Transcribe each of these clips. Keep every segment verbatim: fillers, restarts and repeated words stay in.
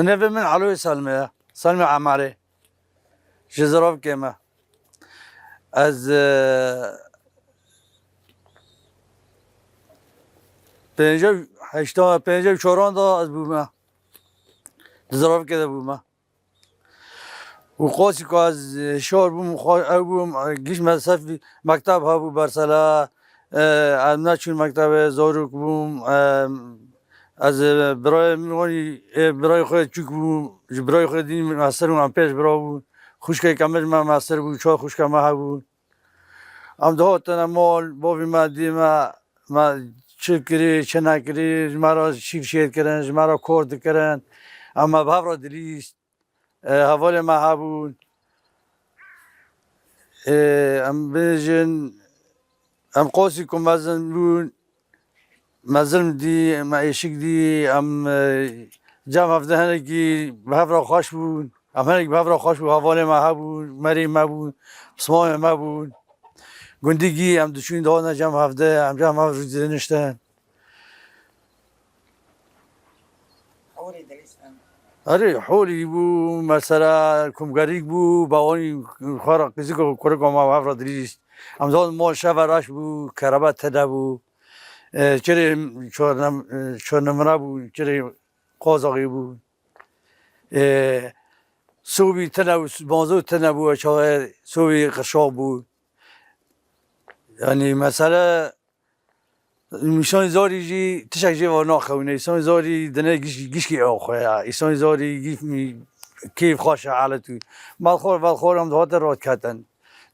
Navê min Eloyê Selmê ye. Selmê Emarê. Ji Ziravkê me. Ez, e, pêncî û heşt, pêncî û çaran de ez bûme. Di Ziravkê de bûme. Û qasî ku ez, e, şar bûm, xwe ew bûm, e, giş me ser mekteb hebû bersela, e, ez neçûn mektebê, zarok bûm, e, ez, e, birayê min wanî, e, birayê xwe çûk bû, ji birayê xwe dî min meser bû, em pêş bira bûn. Xwişkeke min ji me meser bû, çar xwişka me hebûn. Em dihatin mol, bavî me dî me, me çi kirî, çi nekirî, ji me re şîv şêr kirin, ji me re kor dikirin. Em me bi hev re dilîst. E, hevalê me hebûn. E, em bêjin, em qasî ku mezin bûn, me zilm dî, me êşik dî, em, e, cem hevde hinekî bi hev re xweş bûn. Em hinekî bi hev re xweş bûn, hevalê me hebûn, merî me bûn, pismamê me bûn. Gundî gî em diçûn dihane cem hevde, em cem hev re diniştin. Holî dilîstin. Erê, holî bû, mesela komgerîk bû, bawanî xwe re qizîko kuriko me hev re dilîst. Em zan mal şeve reş bû, kerebe tede bû. E, çirê çornem-, e, çornemira bû, çirê qazaxî bû. E, sobî tine bû, banzo tine bû, çaxê sobî qirşax bû. Yanî mesele Însanê zarî jî tiştek jê ve naxewîne. Însanê zarî dine giş-, gişkî ew xwe ya. Însanê zarî giş-, keyf xweş e, elet û. Malxor, velxor em dihate radiketin.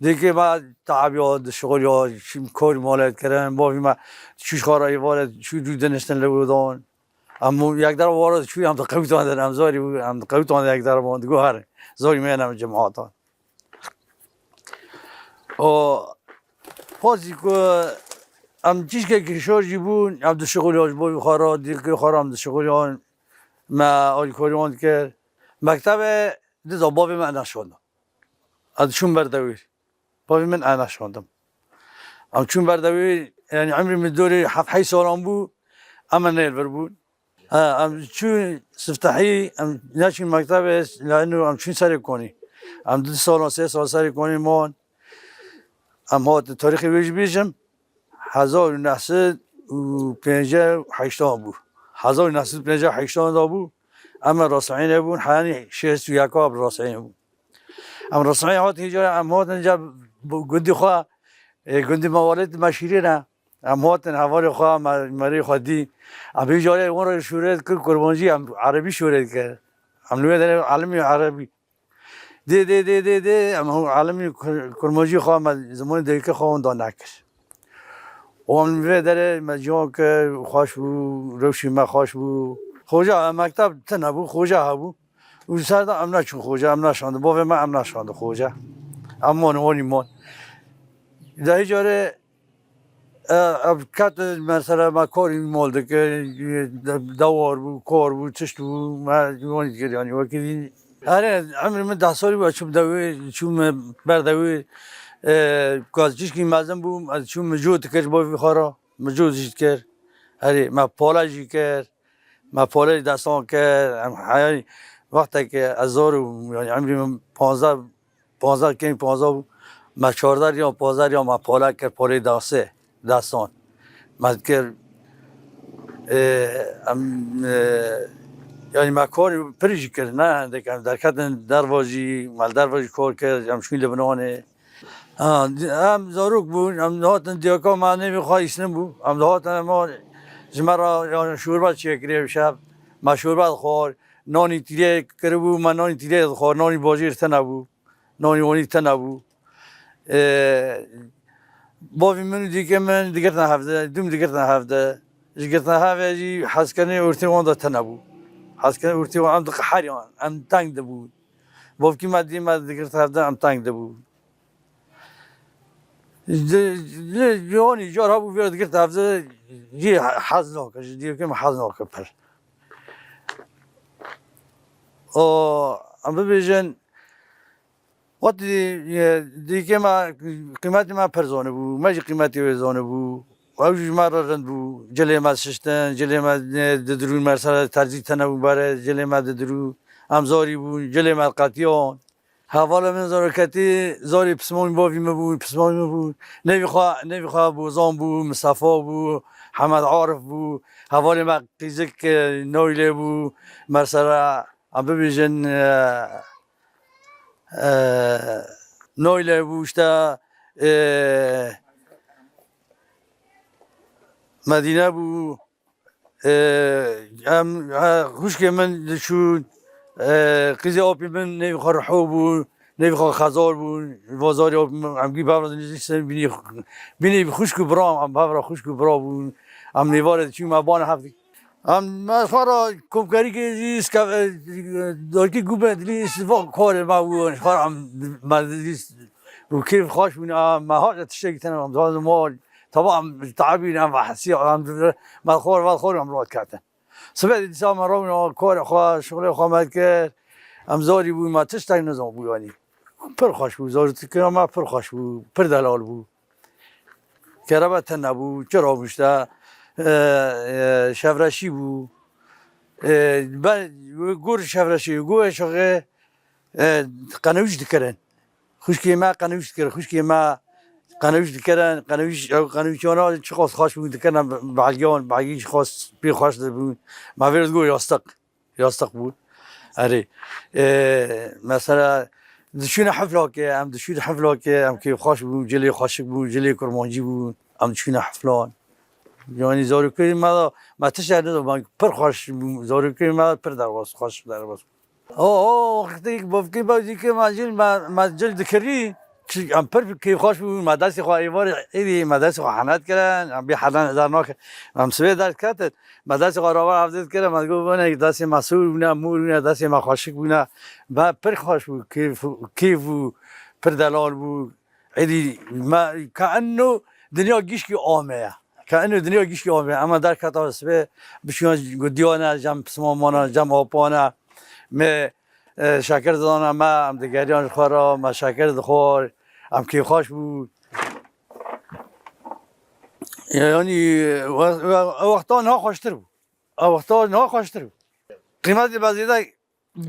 Dêkê me teabiya, dişixuliya, şî-, kor male dikirin. Bavî me çû ji xwe re êvare, çû dû diniştin li odan. Em yekdera wara diçû, em diqewitandin, em zarî bû, em diqewitandin yekdera wan, digo herin. Zarî me ne cemaatan. O, pazî ku em çîşkekî şor jî bûn, em dişixuliyan ji bo xwe re, dîrkê xwe re em dişixuliyan, me alîkarî wan dikir. Mektebê diza bavê me neşanda. Ez diçûm ber dewîr. Bavê min ez neşandim. Em çûn ber dewîr, yanî emrê min dorê heft heyş salan bû, em nêl vir bûn. Ha, em çûn siftehî, em neçûn mektebê, lano em çûn serê konî. Em du salan, sê sal serê konî man. Em hatin tarîxê wê jî bêjim, hezar û neh sed û pêncî û heştan bû. Hezar û neh sed û pêncî û heştan de bû. Em ê rasihînê bûn, heyanî şêst û yeka bi rasihînê bûn. Em rasihîn hatin ca, em hatin ca gundî xwe, e, gundî me welêt me şîrîn e. Em hatin hevalê xwe, me, merê xwe dî. Em hî carê wan re şûrê dikir kurmancî, em erebî şûrê dikir. Em li wê derê elimî erebî. Dê, dê, dê, dê, dê, em hûn elimî kur-, kurmancî xwe, me zimanê dayikê xwe hûn da nekir. Û em li vê derê me ciwan kir, xweş bû, rewşî me xweş bû. Xoca, em mekteb tune bû, xoca hebû. Û li ser de em neçûn xoca, em neşandin. Bavê me em neşandin xoca. Em man, wanî man. De hî carê, e, ev ket mesela me karî mal dikir, de-, dewar bû, kar bû, tişt bû, me wanî dikir, yanî wekî dî. Erê, emrê min deh salî bû, çûm dewê, çûm ber dewê, e, ku ez çîşkî mezin bûm, ez çûm mijû dikir ji bo vî xwe re, mijû jî dikir. Erê, me pale jî kir. Me polê destan kir, em heyalî wextekê ez zor bûm, yanî emrî min panzdeh, panzdeh kêm panzdeh bû, me çardeh riyan, panzdeh riyan me pole kir, polê dasê, destan. Me dikir, e, em, e, yanî me karî pir jî kir, ne hindek em derketin derva jî, me li derva jî kar kir, em çûn Libnanê. Ha, di-, em zarok bûn, em dihatin diyaka me nêvê xwe îslim bû. Em dihatin ema ji me re, yani, şorbe çêkirê bi şev. Me şorbe dixwar. Nanî tîrê kiribû, me nanî tîrê dixwar. Nanî bajêr tune bû. Nanî wanî tune bû. Ee, bavî min û dîkê min digirtin hevde, dûm digirtin hevde. Ji girtina hevê jî hezkirinê ortê wan de tune bû. Hezkirinê ortê wan em diqeheriyan, em teng dibûn. Bavkî me dî me digirtin hevde, em teng dibûn. Ji, ji, ji wanî car hebû vê digirtin hevde jî hez nake, ji dîrokê min hez nake pir. O, em bibêjin, wextî, e, dîrokê me qîmetê me pir zanibû, me jî qîmetê wê zanibû. Ew jî ji me re rind bû. Cilê me şiştin, cilê me, e, didirûn, mesela terzî tune bûn berê, cilê me didirû. Em zarî bûn, cilê me qetiyan. Hevalê min zaroketî zarî pismamî bavî min bû, pismamî min bû. Nêvî xwe, nêvî xwe Bozan bû, Mistefa bû, Hemed Arif bû. Hevalê me qîzik, e, Naylê bû. Mesela, em bibêjin, e, e, Naylê bû, işte, e, Medîne bû. E, em, e, xwişkê min diçûn, e, qîzê apî min nêvî xwe Riho bû, nêvî xwe Xezar bû, va zarî apî min, em gî bevra dinîzî ser bînî, bînî xwişk û bira, em bevra xwişk û bira bûn. Em nêvarê diçûn, me bana hevdî. Em, me xwe ra komkarîkê zî, e, darkî gû me dilî, va karê me bû, xwe ra em, me dilî û kêf xweş bûn, a, me haja tiştekî tene, em zaten mal, tava em teabîn, em hesî, em me xor, ve xor em rahat ketin. Sibê dîsa me rawin, a, karê xwe, şixulê xwe me kir, em zarî bûn, me tiştek nizan bû yanî. Pir xweş bû, zarokî me pir xweş bû, pir delal bû. Kerebe tune bû, çira bû işte, e, e, şevreşî bû. E, be, gur şevreşî, gur şixê, e, qenewîş dikirin. Xwişkê me qenewîş dikir, xwişkê me qenewîş dikirin, qenewîş, ew qenewîşiyana çiqas xweş bûn, dikirin belgiyan, belgî çiqas pê xweş dibûn. Me vê digot yastik, yastik bû. Erê, e, mesela, diçûne hiflakê, em diçûne hiflakê, em kêfxweş bûn, cilê xweşik bûn, cilê kurmancî bûn, em diçûne hiflan. Yanî zarokê me de, me tiştek nizan, me pir xweş bû, zarokê me pir derbas, xweş derbas bû. O, o, wextê ku bavkê bavcîkê me cil, me, me cil dikirî, çi, em pir kêfxweş bûn, me destê xwe êvarê êdî, me destê xwe henet kirin, em bê hedan hezar nakin. Em sibê derketin, me destê xwe ravan hevdê dikirin, me digot, bûne, destê me sor bûne, mor bûne, destê me xweşik bûne. Me pir xweş bû, kêf, kêf bû, pir delal bû. Êdî me, ke enno dinya gişkî ame ye. Ke enno dinya gişkî ame ye. Ema derketa sibê, biçûna gudiyane, cem pismamana, cem apane. Me, e, şekir didana me, em digeriyan ji xwe re, me şekir dixwar, em kêfxweş bû. Yanî, we-, we-, ew wexta niha xweştir bû. Ew wexta niha xweştir bû. Qîmetê me zêde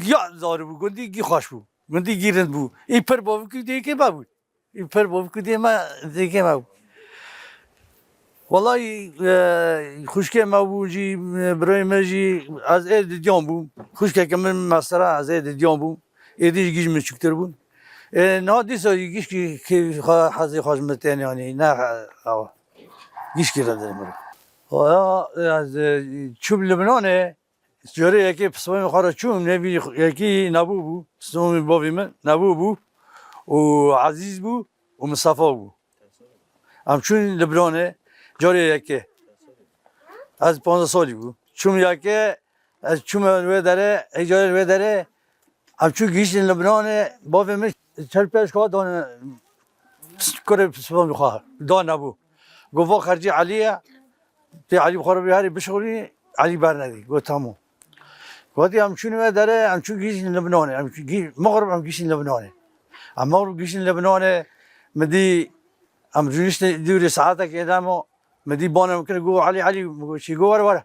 ya zarî bû, gundî gî xweş bû. Gundî gî rind bû. Î pir bavkî dêkê me bû. Î pir bavkî dê me, dêkê me bû. Wellahî, e, xwişkê me bû jî, e, birayê me jî, ez ê didiyan bûm. Xwişkeke min mesela ez ê didiyan bûm. Êdî jî gîj min çûktir bûn. E, niha dîsa jî gişkî kêfî xwe, hezê xwe ji min tên yanî. Ne, e, awa. Gişkî rind e mirov. Wala, ez, e, çûm Libnanê, Carê yekê pismamê xwe re çûm, nêvî yekî Nebû bû, pismamê bavê min Nebû bû û Ezîz bû û Mistefa bû. Em çûn Libnanê carê yekê. Ez panzdeh salî bûm. Çûm yekê, ez çûme wê derê, ê carê wê derê, em çû gihîştin Libnanê, bavê min çel pêş xwe dan, kurê pismamê xwe, dan Nebû. Got, va xercî Elî ye, tê Elî bi xwe re bê herî bişixulî, Elî bernedî. Got, tamam. Gotî, em çûn wê derê, em çûn gihîştin Libnanê. Em çû-, gî-, mixrib em gihîştin Libnanê. Em mixrib gihîştin Libnanê, min dî, em rûniştin dûrî saetekê dema, min dî bana min kir, got, Elî, Elî, min got, çi? Got, were, were.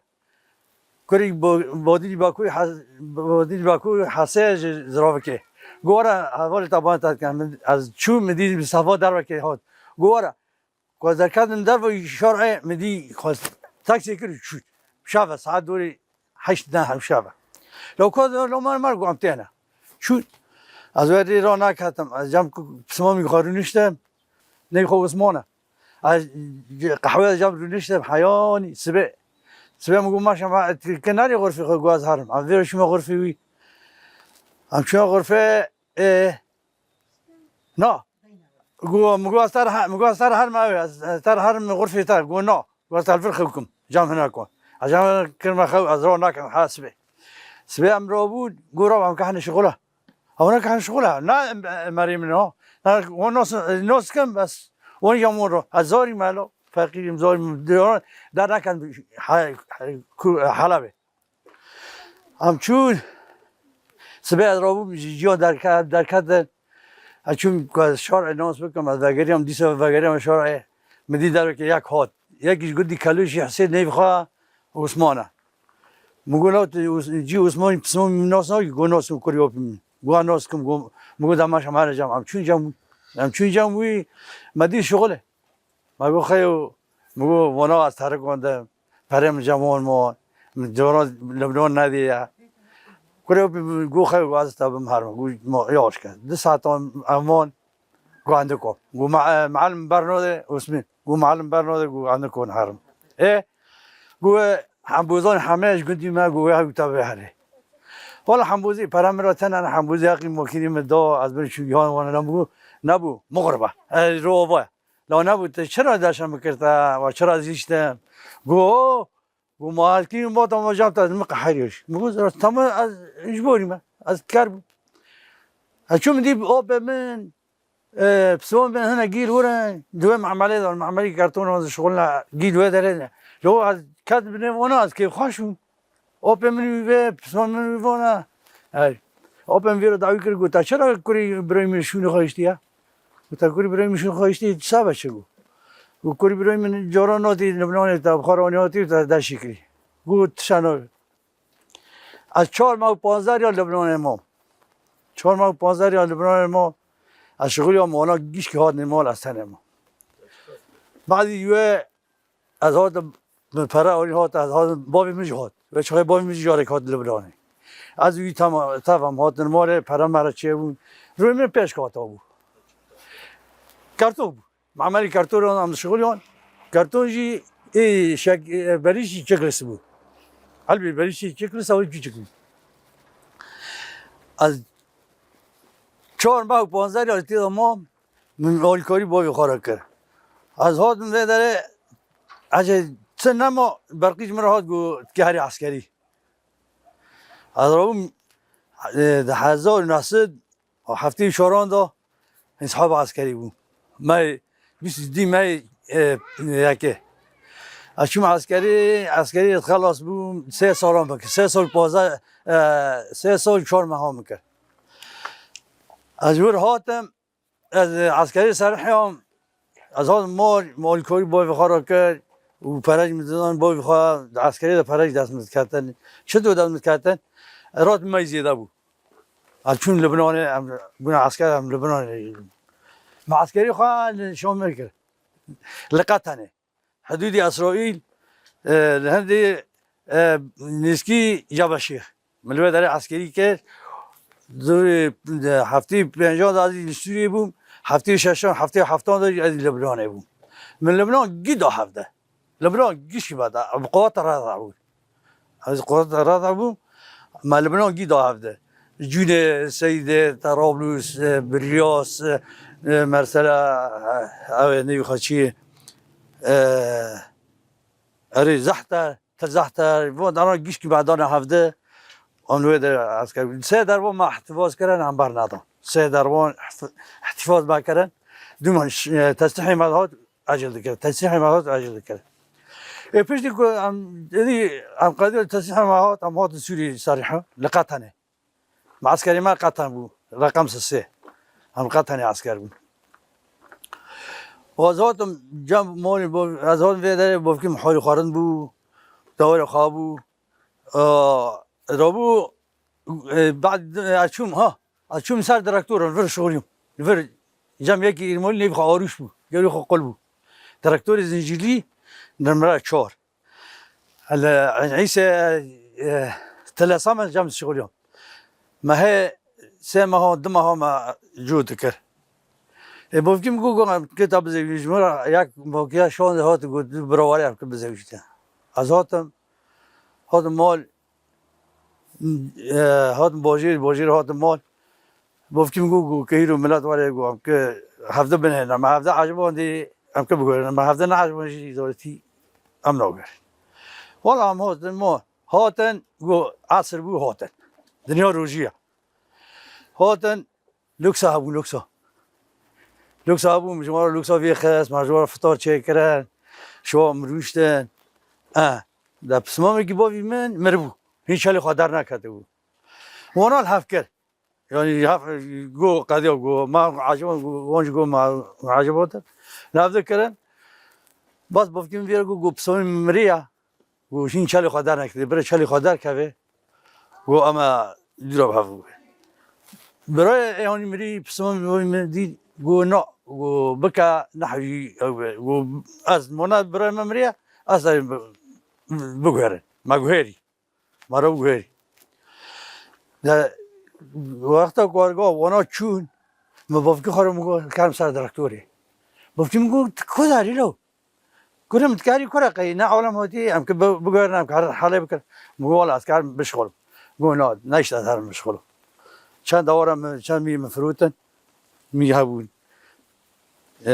Kurî bo-, bodîlî Bakûyê hes-, bodîlî Bakûyê Hesê ji Ziravikê. Got, were, hevalê te bana te dikin. Min, ez çûm, min dî Mistefa dervekê hat. Got, were. Ku ez derketim derve şerê, min dî xwe teksê kir û çût. Şev e, saet dorê heşt ne hew şev e. Lewka de lo mer mer got em têne. Çût. Ez wê rê ra naketim. Ez cem ku pismamî xwe rûniştim. Ney xwe Osman e. Ez qehwe cem rûniştim heyanî sibê. Sibê min got, maşa me, tu ke nerê xurfê xwe, got ez herim. Ez vê re çûme xurfê wî. Em çûne xurfê, ê, na. Got, min got, ez te re he-, min got, ez te re herim ew ê, ez, ez te re herim xurfê te. Got, na. Got, ez te li vir xew kim. Cem hinek wan. Ez cem kirme xew, ez raw nakim, ha sibê. Sibê em rabûn, got, raw em kehne şixula. Ew ne kehne şixula. Na, em, em merê min ha. Na, wan nas, nas kim, bes. Wan ya min ro. Ez zarî me lo. Feqîrîm, zarî me. Der nakin, ha, ha, ku, Helebê. Em çûn, sibê ez rabûm ji ciya derke-, derketin. Ez çûm ku ez şarê nas bikim, ez vegeriyam, dîsa vegeriyam şarê. Min dî dervekê yek hat. yekî ji gundî Kelûşî Hesên nêvî xwe Osman e. Min got, "Law tu Os-, cî Osmanî pismamî min nas nakî?" Got, "Nas kim kurî opî min." Got, "Nas kim?" Got, min got, "Dema şem here cem." Em çûn cem wî. Em çûn cem wî, me dî şixulê. Me got, "Xeyo," min got, "vana ez terik wende, perê min cem wan ma, min cora Lebnan nediye." Kurê opî min got, "Xeyo," got, "ez te bim herme." Got, "Ma, yaş ke." Du saetan em wan, got, "Endiko." Got, "Me-, e, mealim bernode, Osmîn." Got, "Mealim bernode," got, "Endiko herim." Ê, got, "Hembozan heme ji gundî me," got, "Wê hew te vê herê." Wala Hembozî pera min re tene, Hembozî heqî makînî min da, ez bin çû yan wan, lam got, "Nebû, muxribe. Ez ro ava." La nebû, "Tu çira deşa min kir te, wa çira zîşte?" Got, "Got, ma ez kî bata ma jam te, ez min qeheriyoş." Min got, "Tamam, ez ji borî me, ez ker bûm." Ez çûm dî opê min, e, piswan min hene gîl were, di wê memelê de, memelî karton ez şixulna gîl wê derê de. Lo ez ket binê wana, ez kêfxweş bûm. Opê min wî vê, pisman min wî vana. Hey. Opê min vê re dawî kir, got, "Te çira kurî birayê min şûnê xwe hiştiye?" Got, "Te kurî birayê min şûnê xwe hiştiye, tu sabe çi?" Got. Got, "Kurî birayê min cara notî Libnanê te bi xwe re anî hatî, te deşî kirî." Got, "Tişa navê." Ez çar meh û panzdeh ya Libnanê mam. Çar meh û panzdeh ya Libnanê mam. Ez şixul ya mala gişkî hatine mal, ez tenê mam. Badî wê Ez hatim, min pere alî hat, ez hatim, bavê min jî hat. Wê çaxê bavê min jî carek hat Libnanê. Ez wî tema, tev em hatin malê, pere mere çêbûn. Rûyê min pêş kata bû. Kerto bû. Memelî kerto re em dişixuliyan. Kerto jî ê şek-, e, berîşî Çiklis bû. Elbî berîşî Çiklis ew jî küçük bû. Ez çar meh û panzdeh ya tê de mam. Min alîkarî bavê xwe re kir. Ez hatim vê derê, ecê çi nema, berqî ji min re hat got, "Tu kê herî eskerî." Ez rabûm, e, di hezar û neh sed û heftê û çaran de hesaba eskerî bûm. Me bîst û dî me, e, yekê. Ez çûm eskerî, eskerî xelas bûm, sê salan bike. Sê sal pazdeh, e, sê sal çar meha min kir. Ez wir hatim, Ez, e, eskerî serhiyam, ez hatim mal, malkarî bavê xwe re kir û perec min didan bavê xwe, di eskerî de perec dest min diketin. Çi do dest min diketin? Rat me zêde bû. Ez çûm Libnanê, em bûne esker, em Libnanê. Me eskerî xwe li Şamê kir. Li Qetenê. Hidûdî Îsraîl, e, li hindê, e, nêzkî Cebeşêx. Min li wê derê eskerî kir. Di, di heftê û pêncan de ez li Sûriyê bûm. Heftê û şeşan, heftê û heftan de ez li Libnanê bûm. Min Libnan gî da hevde. Libnan gişkî me da, bi qeweta re da bû. Ez qurata rada bûm. Me li Libnan gî da hevde. Cûnê, Seydê, Terablus, e, Biryas, e, e, Mersela, e, ew ê nêwî xwe çi ye? E, erê Zehter, Til Zehter, van dana gişkî me dana hevde. Em wê de esker. Sê dervan me ihtifaz kirin, em bernedan. Sê dervan ihti-, ihtifaz me kirin. Dûman ş-, e, teslîhê me hat, ecil dikir. Teslîhê me hat, ecil dikir. Ê piştî ku em, êdî em qediya teslîhê me hat, em hatin Sûriyê serîha, li Qetenê. Me eskerê me Qeten bû, reqem sisê. Em Qetenê esker bûn. Ez hatim cem malê bo-, ez hatim vê derê bavkî min halî xwarin bû, dewera xwe bû. Aa, rabû, e, bad, e, ez çûm, ha, ez çûm ser direktoran, vir şorîm. Vir cem yekî Îrmalî nêvî xwe Arûş bû. Gerî xwe qul bû. Direktorê zincîrlî nimre çar. Hele Îse, e, tilesa me cem şixuliyam. Me hê sê meha, du meha me cû dikir. Ê bavkî min got, got, "Em kê te bizewîjin." Ji min re yek bavkiya şan de hat got, "Bira were em kê bizewîjin." Ez hatim, hatim mal, e, hatim bajêr, bajêr hatim mal. Bavkî min got, got, "Kê hîro milet were," got, "Em kê hevde binêrin. Me hevde ecibandî, em kê bigurin. Me hevde neeciband jî îdaretî em nagurin." Wala em hatin mal. Hatin, got, esir bû, hatin. Dinya rojî ye. Hatin, luksa hebû, luksa. Luksa hebû, min ji wan re luksa vê xist, me ji wan re fitar çêkirin, şiva min rûştin. E, de pismamekî bavî min miribû. Hîn çelê xwe derneketibû. Wana li hev kir. Yanî hev, got, qediya got, me eciband, got, wan jî got, me eciband. Li hev dikirin. Bas bavkî min vî re got, got, "Pisomê min miriye." Got, "Hîn çalê xwe dernekirê, bire çalê xwe derkeve." Got, "Ema dûra bi hev bû." Birayê ê hanî mirî, pisomê min dî, got, "Na." Got, "Bike nehewî ew be." Got, "Ez mona birayê me miriye, ez ê bi-, biguherin." Me guherî. Me re biguherî. De wexta ku erga wana çûn, min bavkî xwe re min got, "Kerim ser direktorê." Bavkî min got, "Tu ku derî lo?" Kurim dikarî kure qey ne alem hatî, em ki bi-, biguherin, em ki her halê bikin. Min got, "Wala ez karim bişxulim." Got, "Na, ne işte ez herim bişxulim." Çend dawara min, çend mî min firotin, mî hebûn. E,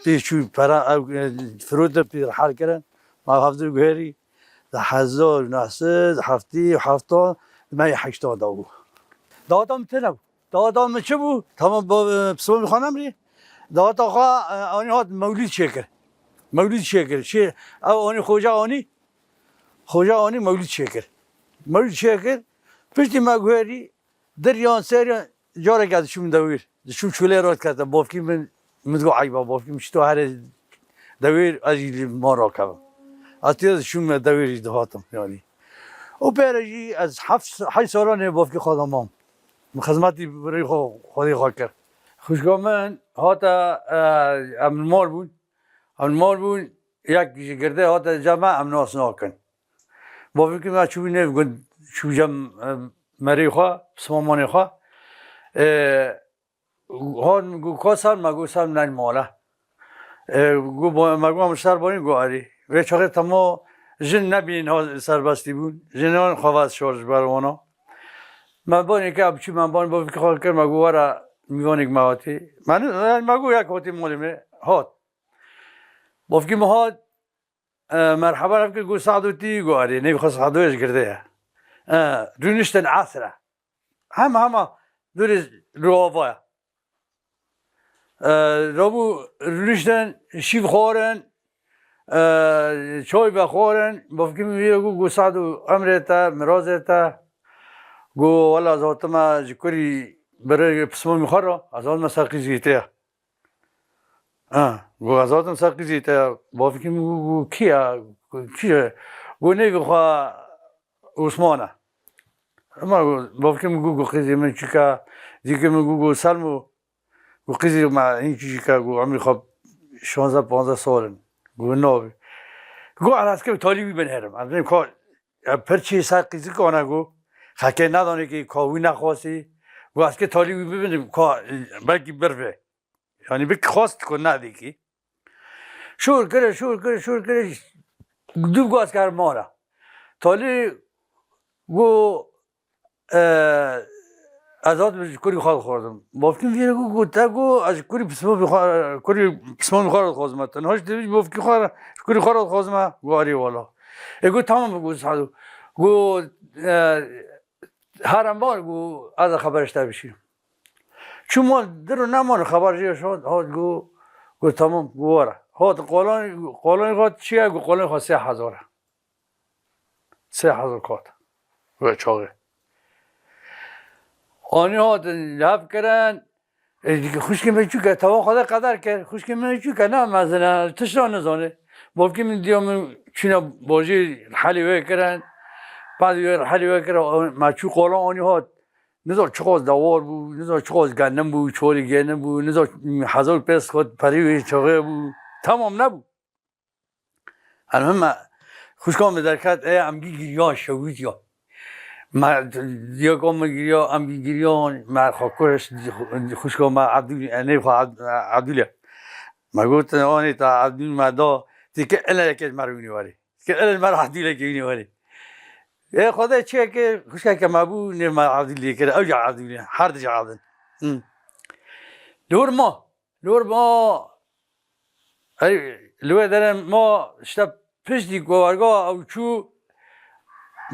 pê çû pera, ew, e, firotin, pê rihal kirin. Ma hevdî guherî, di hezar û neh sed heftê û heft, me yê heştan da bû. Dawata min tune bû. Daweta min çi bû? Tamam, ba-, e, pisomê xwe nemrî. Daweta xwe, e, anî hat mewlîd çêkir. Mewlîd çêkir. Çi, ew anî xoca anî. Xoca anî mewlîd çêkir. Mewlîd çêkir. Piştî me guherî, diriyan, seriyan, careke diçûm dewêr. Diçûm çolê re dikete. Bavkî min, min digot, "Eyba, bavkî min çito here dewêr, ez jî li ma rakevim." Ez tê diçûm dewêr jî dihatim, yanî. Û pêre jî ez heft, heşt salan ê bavkî xwe de mam. Min xizmetî birî xwe, xwedî xwe kir. Xwişka min hate, e, em li mal bûn. Em li mal bûn, yek ji girdê hate cem me, em nas nakin. Bavkî me çûbû nêv gund, çû cem, e, merê xwe, pismamanê xwe. E, Hon got, "Ka ser me?" Got, "Ser me neyne mala." E, got, "Ba-, me got, em ser banî?" Got, "Erê." Vê çaxê temo jin nebîn ha serbestî bûn. Jinan xwe vest şor ji ber wana. Me banê ke biçû me banî, bavkî xwe kir, me got, "Were mîvanek me hatî." Me ne, me got, "Yek hatî malê me." Hat. Bavkî me hat, e, merheba ev kir, got, "Sado tî?" Got, "Erê." Nêv xwe Sado ye, ji girdê ye. E, rûniştin esre. Hema hema dûrê ruavaya. E, rabû rûniştin, şîv xwarin, e, çay vexwarin, bavkî min vî re got, got, "Sado, emrê te, mirazê te." Got, "Wela ez hatime ji kurî birê pismamî xwe re, ez hatime ser qîzê te." Ha, got, "Ez hatim ser qîzê te." Bavkî min got, "Got, kî ye? Got, çi ye?" Got, "Nêvê xwe Osman e." Ema got, bavkî min got, got, "Qîzê min çûke." Dîkê min got, got, "Selmo." Got, "Qîzê me hîn çûke." Got, "Emrê xwe şanzde panzdeh sal in." Got, "Nabê." Got, "Ez ê talî wî bin herim." Ez bêm ka, ya, pir çê ser qîzik ane got. Xelkê nedanê ki ka wî nexwastî. Got, "Ez kê talî wî bibin, ka belkî birve." Yanî bi xwest ku nedîkî. Şûr kire, şûr kire, şûr kire. Dû got ez ker mala. Talî got, e, "Ez hatim ji kurî xwe dixwazim." Bavkî min vî re got, got, "Te got ez ji kurî pismamî xwe, kurî pismamî xwe re dixwazim. Te niha ji te ji bavkî xwe re, ji kurî xwe re dixwazim." Got, "Erê wala." E, got, "Tamam." Got, "Sado." Got, e, "Herem bar." Got, "Ez ê xeber ji te bişînim." Çû mal, dir û neman xeber jê şand, hat got, got, "Tamam." Got, "Were." Hat qolan, qolan got, "Çi ye?" Got, "Qolan xwe sê hezar e." Sê hezar kat. Wê çaxê. Anî hatin li hev kirin. E, xwişkê min çûke, teva xwe de qeder kir. Xwişkê min çûke, ne mezin e, tişta nizane. Bavkê min diya min çûne bajêr, rihelê wê kirin. Bad wê rihelê wê kirin, me çû qolan anî hat. Nizan çiqas dewar bû, nizan çiqas genim bû, çolî genim bû, nizan hezar pênc sed perê wê çaxê bû. Tamam nebû. Elmuhim me, xwişka min derket, ê, em gî giriyan, şewîtiya. Me, yeka min giriya, em gî giriyan, me xwe kuşt, xwişka me Ebdûl, e, nêv xwe Eb-, Ebdûl e. Me got, "Anê te Ebdûl me da, tê ke ele yekê ji me re wînî werê." Ke ele ji me re Ebdûlekê wînî werê. Ê, Xwedê çi ye ke xwişkeke me bû, nêv me Ebdûl lê kir, ew jî Ebdûl e, her di jî Ebdûl. Hı. Li wir ma, li wir ma, ey, li wê derê ma, işte piştî ku werga ew çû,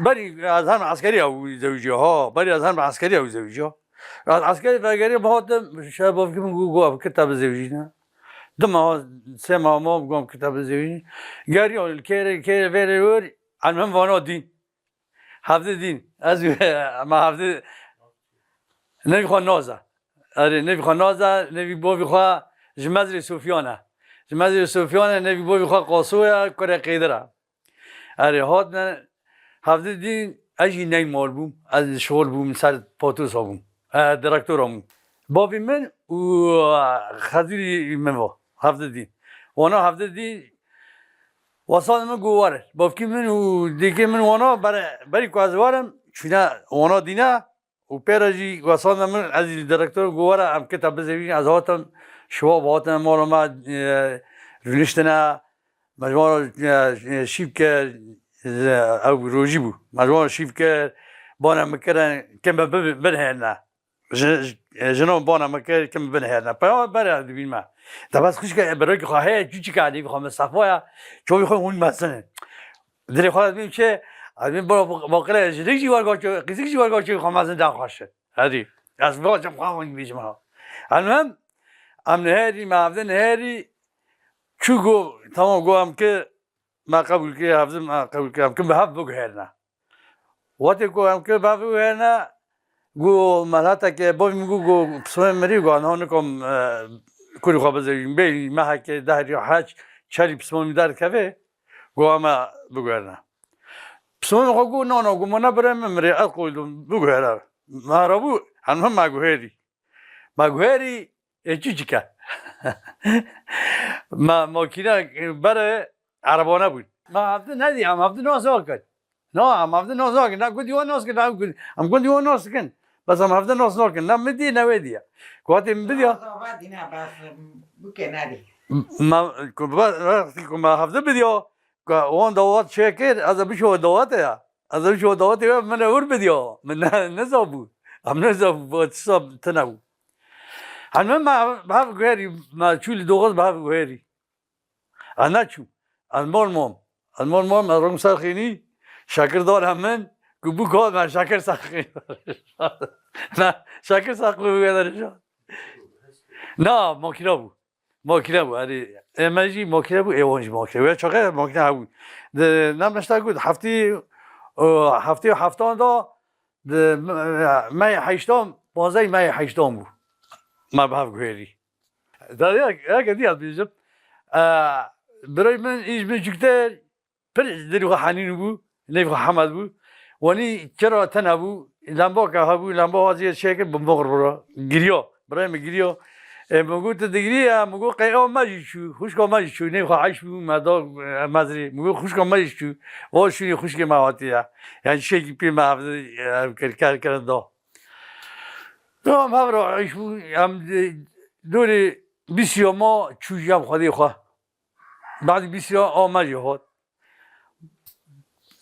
berî ez herim eskerî ew zewicî, ha, berî ez herim eskerî ew zewicî. Ez eskerî vegerî hatim, şev bavkî min got, got, "Ev kir te bizewicîne." Du meha, sê meha ma, got, "Ev kir te bizewicîne." Geriya li kêrê, kêrê vêrê wir, elmem vana dîn. Hevdi dîn. Ez, me hevdi, nêvî xwe Naz e. Erê, nêvî xwe Naz e, nêvî bavî xwe ji Mezrê Sofyan e. Mezrê Sofyan e, nevî bavê xwe Qaso ye, kurê Qêdir e. Erê, hatine hevdî dîn, ez jî ney mal bûm, ez li şol bûm, ser potosa bûm. E, direktora bûm. Bavê min û, e, Xezûrî min va, hevdî dîn. Wana hevdî dîn, wesal min got were. Bavkî min û dêkê min wana bere, berî ku ez werim, çûne wana dîne, û pê re jî wesanda min, ez jî li direktor got, were em kita bizewîjin, ez hatim, şiva hatim mala me, e, rûniştine, me ji wan re, e, şîv kir, e, ew rojî bû, me ji wan re şîv kir, bana min kirin, ke me bi-, binihêrine. Ji, ji, e, jinan bana min kir, ke me binihêrine. Peya berê dibîn me. Te bes xwişke, e, birokî xwe heye, çûçika, nêvî xwe Mistefa ye, çavê xwe hûn mezin in. Dilê xwe dibîm çi? Ez dibîm bira baqile jinik jî werga çi, qîzik jî werga çi xwe mezin daxwaşin. Hedî. Ez vacim xwe hûn bîjim ha. Elmem, em niherî, me evde niherî, çû go, tamam go em ki, me qebûl kir, hevdim me qebûl kir, em ki bi hev biguherine. Wextê ku em ki bi hev biguherine, go melheteke bavî min go, go pismamê mirî, go, niha nikom, e, kurî xwe bizewîjim. Bê meheke deh ya heç, çerî pismamî derdikeve, go, em ê biguherine. Pismamê xwe go, na, na, go, ma ne birê min mirê, ez qoyildim, biguhere. Me rabû, henim me guherî. Me guherî, ê çi çike? Me makîne, e, berê, Erebane bûn. Me hevdi nedî, em hevdi nas nakin. Na, em hevdi nas nakin. Na gundî wan nas kin, na gund-, em gundî wan nas dikin. Bes em hevdi nas nakin. Ne min dî, ne wê dî ye. Ku hatê min bidiya. Zava dîne bes, bike nedî. Ma, ku be-, wextî ku me hevdi bidiya, ku wan dawet çêkir, ez ê biço dawetê ya. Ez ê biço dawetê ya, min ê wir bidiya. Min ne, nezabû. Em nezabû, bu tişta tune bû. Henim me hev guherî, me çû li doxuz bi hev guherî. Ez neçûm. Ez mal mam. Ez mal mam, ez rûm ser xênî, Şakir dane min, ku bû got me Şakir ser xênî. Me Şakir ser xênî wê de nişan. Na, makîne bû. Makîne bû, erê. Ê me jî makîne bû, ê wan jî makîne bû. Ya çaxê makîne hebû. Di, nem nişta got, heftî, o, heftî û heftan da, di, me, meyê heştan, panzdehê meyê heştan bû. Me bi hev guherî. Dayê, yek, yek dî ez bêjim. E, birayê min, îj min çûktir, pir dilê xwe henîn bû, nêvî xwe Hemed bû. Wanî çira tune bû, lembaka hebû, lemba waziyê çêkir, bi moxir bira. Giriya, birayê min giriya. E, min got, tu digirî ya, min got, qey ew me jî çû, xwişka me jî çû, nêvî xwe Eyş bû, me da, e, mezrê. Min got, xwişka me jî çû. O şûnê xwişkê me hatiye. Yani çêkî pê me hevdi, e, ev kir, kar kirin da. Tamam, hev re Eyş bû, em, e, dorê bîst ya ma çû jiyam xwedê xwe. Badî bîst ya a me jî hat.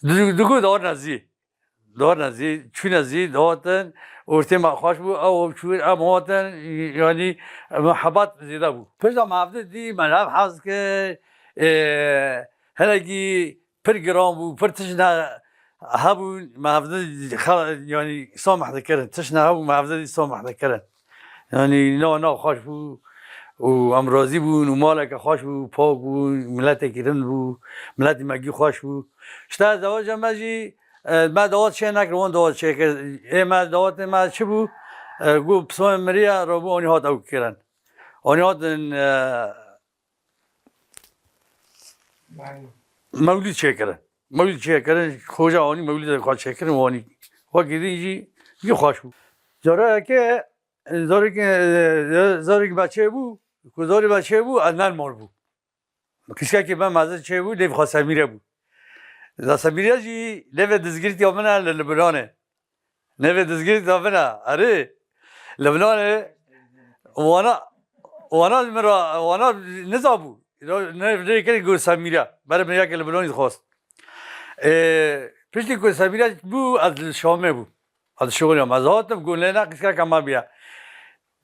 Di, digo dawar nezî. Dawar nezî, çûne zî, dawatin, ortê me xweş bû, ew çûn, em hatin, yanî, muhebat zêde bû. Pişta me hevdi dî, me hev hez kir, e, hinekî pir giran bû, pir tişt ne hebûn, me hevdi xela-, yanî sameh dikirin. Tişt ne hebû, me hevdi sameh dikirin. Yanî na, na xweş bû û em razî bûn û maleke xweş bû, pak bû, miletekî rind bû, miletî me gî xweş bû. Ji te zewaca me jî, e, me dawet çê nekir, wan dawet çê kir. Ê me dawetê me çi bû? E, got pismamê miriye, rabû anî hat ew kirin. Anî hatin, e, Mewlîd çêkirin. Mewlîd çêkirin, xoca anî mewlîdê xwe çêkirin, wanî. Wekî din jî, jî xweş bû. Careke, zarokê, zarokê me çêbû, ku zarê me çêbû, ez nermal bû. Qîzkekê me mezin çêbû, nêvî xwe Semîre bû. Da Semîre jî nêvê dizgirtiya min e li Libnanê. Nêvê dizgirî da vina, erê. Li Binanê wana, wana ji min re, wana nizabû. Nêv rê kirî got Semîre. Berê min yekê li Binanî dixwest. Ê, piştî ku Semîre bû, ez li Şamê bû. Ez şixuliyam. Ez hatim, got lê ne qîzkeka me bûye.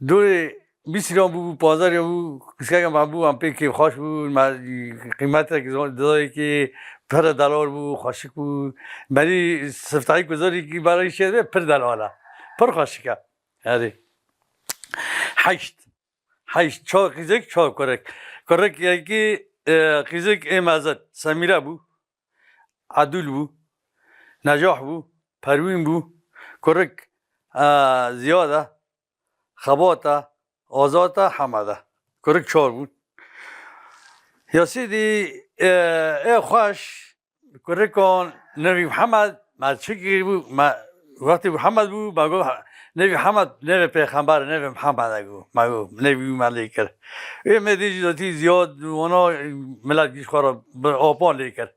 Dorê bîst sîran bû, bû panzdeh ya bû, qîzkeke me bû, em pê kêfxweş bûn, me qîmetek zor-, dayikê pir delal bû, xweşik bû. Merî siftahî ku zorî kî berî şêr be, pir delal e. Pir xweşik e. Herî. Heşt. Heşt. Çar qîzek, çar kurek. Kurek yekî, e, qîzek ê mezin. Semîre bû. Edûl bû. Necah bû. Perwîn bû. Kurek, e, Ziyad e. Xebat e, Azad e, Hemed e. Kurik çar bûn. Ya Sîdî, e, ê xweş, kurikon, nevî Mihemed, me çi kiribû, me wextê Mihemed bû, me got, nevî Mihemed, nevê pêxember, nevê Mihemed e got, me got, nevî wî me lê kir. Ê me dî jî zotî ziyad, wana milet giş xwe re bi apan lê kir.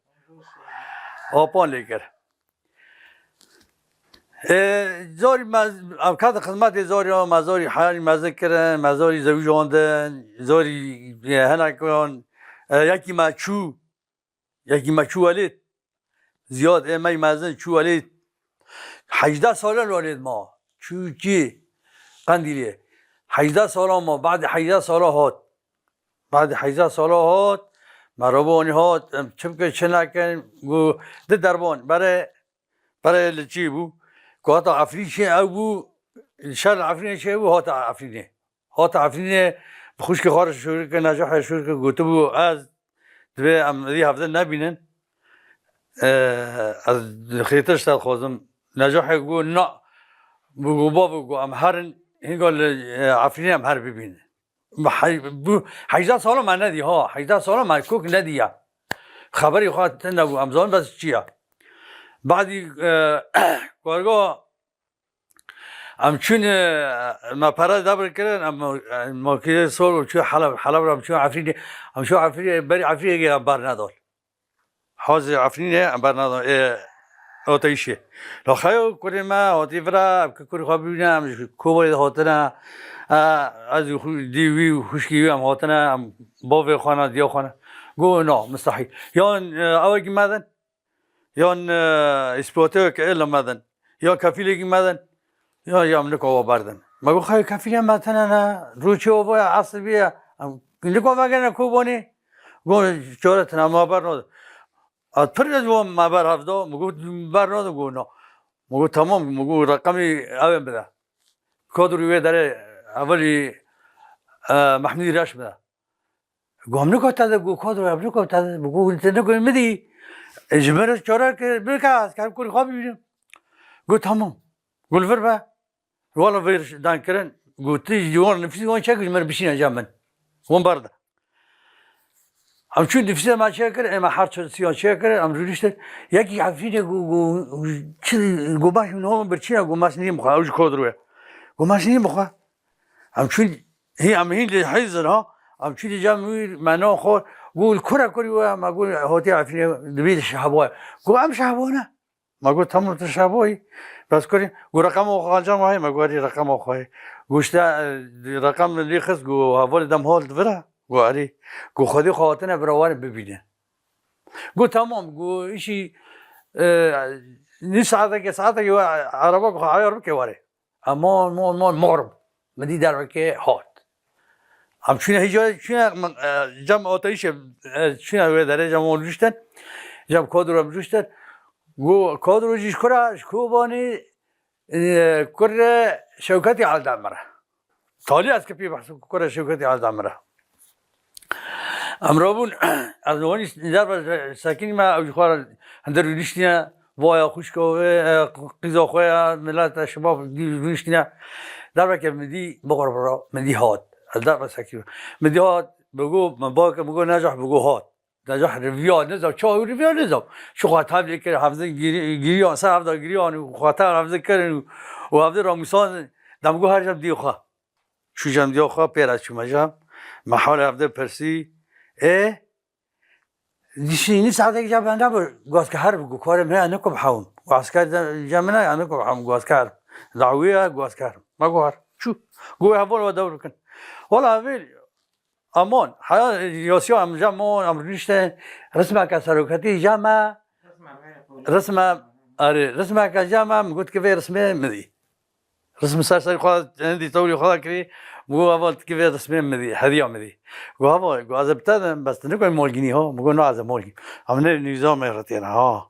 Apan lê kir. E, zorî me, em kete xizmetê zorî, me zorî heyanî mezin kirin, me zorî zewicandin, zorî, e, hinek an, e, yekî me çû, yekî me çû welêt. Ziyad ê me yî mezin çû welêt. Hejdeh sala welêt ma. Çû kî Qendîlê. Hejdeh sala ma, badê hejdeh sala hat. Badê hejdeh sala hat, me rabû anî hat, em çi bikin, çi nekin, got, di derban, berê, berê li çî bû, ku hata Efrîn çi ew bû, şer li Efrînê çi bû, hata Efrînê. Hata Efrînê, bi xwişkê xwe re şûr kir, Necahê şûr kir, gotibû, ez divê em vî hevdin nebînin, e, ez xêtir ji te dixwazim. Necahê got, na, bi got, bavê got, em herin, hînga li, e, Efrînê em her bibînin. Bi hey-, bi hejdeh sala me nedî, ha, hejdeh sala me kok nedî ya. Xeberî xwe tune bû, em zanin bes çi ya. Badî, e, kargo, em çûn, e, me pere debir kirin, em, e, makînê sor û çû Heleb, Heleb re em çû Efrînê, em çû Efrînê, berî Efrînê em bernedal. Hazê Efrînê em bernadin, ê, oteyşê. Lo xeyo kurê me hatî vira, em ki kurê xwe bibîne, em ji Kobanê de hatine. E, ez û xu-, dî wî û xwişkî wî em hatine, em bavê xwe ne, diya xwe ne. Got, na, mistehîl. Yan, e, ewekî me din, yan, e, îspateyeke ê li me din, ya kefîlekî me din. Ya, ya, em nika we berdin. Me got, xeyo kefîlê me tune ne, rûçê ova ye, esr bîye. Em nika vegerine Kobanê. Got, çare tune, me bernadin. Ez pir ez wan me ber hevda, me got, bernadin, got, na. Me got, tamam, me got, reqemî ew ê bide. Kadrî wê derê, evelî, e, Mehmûdî Reş bide. Got, em nika te de, got, kadro, em nika te de, got, te nika min dî. E, ji min re çare kir, bike, ez karim kurê xwe bibînim. Got, tamam. Got, li vir be. Wala vir dan kirin, got, tu ji wan nifîsî wan çek, ji min re bişîne cem min. Wan berde. Em çûn nifîsê me çekir, ê me her çi siyan çekir, em rûniştin. Yekî Efrînê got, got, çi, got, baş min hon birçîne, got, mes nîm xwe, ew ji kadro ye. Got, mes nîm xwe. Em çûn, hî, em hîn li hêzin ha. Em çûn li cem wî, me nan xwar. Got, li kure kurî we? Me got, hatiye Efrînê, dibî li Şehba ye. Got, em Şehba ne. Me got, tamam, tu Şehba yî. Bes kurî, got, reqema xwe cem we heye? Me got, erî, reqema xwe heye. Got, işte, e, reqem lê xist, got, hevalê dem hat vira. Got, erî. Got, Xwedê xwe hatine vira, werin bibîne. Got, tamam, got, îşî, e, nîv saeteke, saeteke we ereba xwe ayar bike were. Em man, man, man, morim. Min dî dervekê hat. Em çûne hîca, çûne, e, cem oteyşê, e, çûne wê derê, cem wan rûştin. Cem kadro em rûştin. Got, kadro jî ji kura, ji Kobanê, e, kurê Şewketî Eldemir e. Talî ez ki pê behs, kurê Şewketî Eldemir e. Em rabûn, ez li wan derve sekînî me, ew ji xwe re hundir rûniştîne, vaya xwişka wê, e, qîza xwe ya, milet, e, şibab dî rûniştîne. Derveke min dî bixwe re min dî hat. Ez derve sekînî me. Min dî hat, bi got, min bak, min got, Necah, bi got hat. Necah riviya nizam, çawa riviya nizam. Çi xwe tevlê kir, hevdin giri-, giriyan, ser hevda giriyan û xwe tev hevdin kirin û, û hevdin ramûsan, dem got her cem dî xwe. Çû cem diya xwe, pê re çûme cem. Me halê hevdê pirsî. Ê? Dişî nî saetek cem bende bi, gazke her bi, got, karê min ya nikum hewm. Got, esker de-, cem min ya nikum hewm, gazke her. Dawî ya, gazke her. Me got, her. Çû. Got, heval we dewr bikin. Wala, vê, aman, heya, yasiya em cem on, em rûnişte, rismeke seroketî cem me. Risme, erê, rismeke cem me, min got ki vê rismê min dî. Rism ser serî xwe, hindî tewrî xwe kirî, min got, "Heval, tu kivê rismê min dî, hediya min dî." Got, "Heval, got, ez ê bi te dim, bes tu nikarî malgînî ha?" Min got, "Na, ez ê malgî." Em ne nîzamê re têne ha.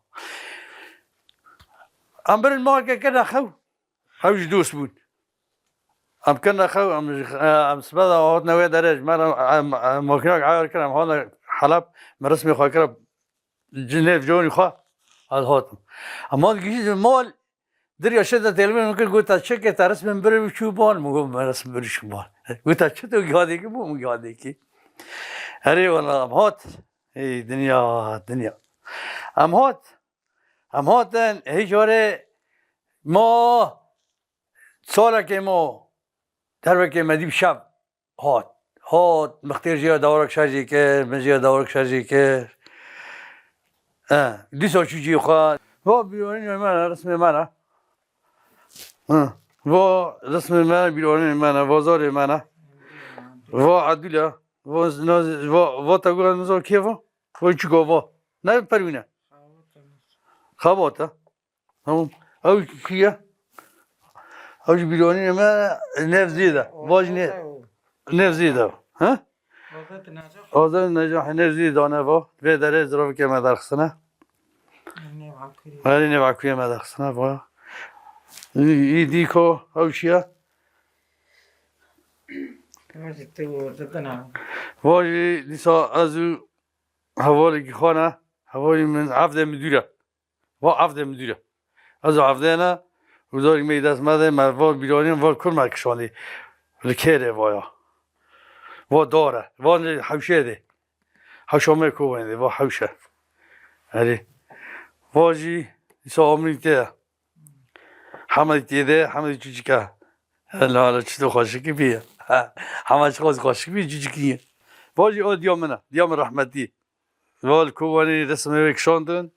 Em birin malke kirine xew. Ew jî dost bûn. Em kirine xew, em ji, em sibe de hatine wê derê, ji me re, em, em makînak eyar kir, em hatine Heleb, min rismê xwe kir, cinêv conî xwe, ez hatim. Em hat gihîştin mal, Dirya şe de telefon min kir, got, "Te çi kir, te rismên birî çû ban?" Min got, "Me rism birî çû ban." Got, "Te çi, tu giha dêkî?" Bû min giha dêkî. Herê wela em hat. Ey dinya, dinya. Em hat. Em hatin, hê carê ma salekê ma dervekê me dî bi şev hat. Hat, mixtêr jê ya dawarek şer jê kir, min jê ya dawarek şer jê kir. E, dîsa çû cî xwe. Va bîranînê me ne, rismê me ne. Hı. Va rismê me ne, bîranînê me ne, va zarê me ne. Va edûl e. Va, va, va te got nizam kê va? Va çi got va? Ne Perwîne. Xebat e. Tamam. Ew kî ye? Ew jî bîranînê me Nevzî de. Va jî ne-, Nevzî de. Ha? Azad Necah Nevzî dane va. Vê derê ziravike me derxistine. Herî nêv Ekûyê me derxistine va. Î, î dîko ew çi ye? Va jî dîsa ez û hevalekî xwe ne. Hevalî min evdê midûr e. Va evdê midûr e. Ez û evdê ne, û zarî me yî dest me de, me va bîranîn, va kur me kişandî. Li kê de va ya. Va dar e. Va hewşê de. Hewşa me kovên de, va hewş e. Erê. Va jî, îsa Amrî tê ye. Hemedî tê de, Hemedî çûçik e. Hele, hele, çi tu xweşik bî. Hema çi xweş xweşik bî, çûçikî ye. Va jî o diya min e, diya min rehmetî. Va li Kobanê resimê wê kişandin.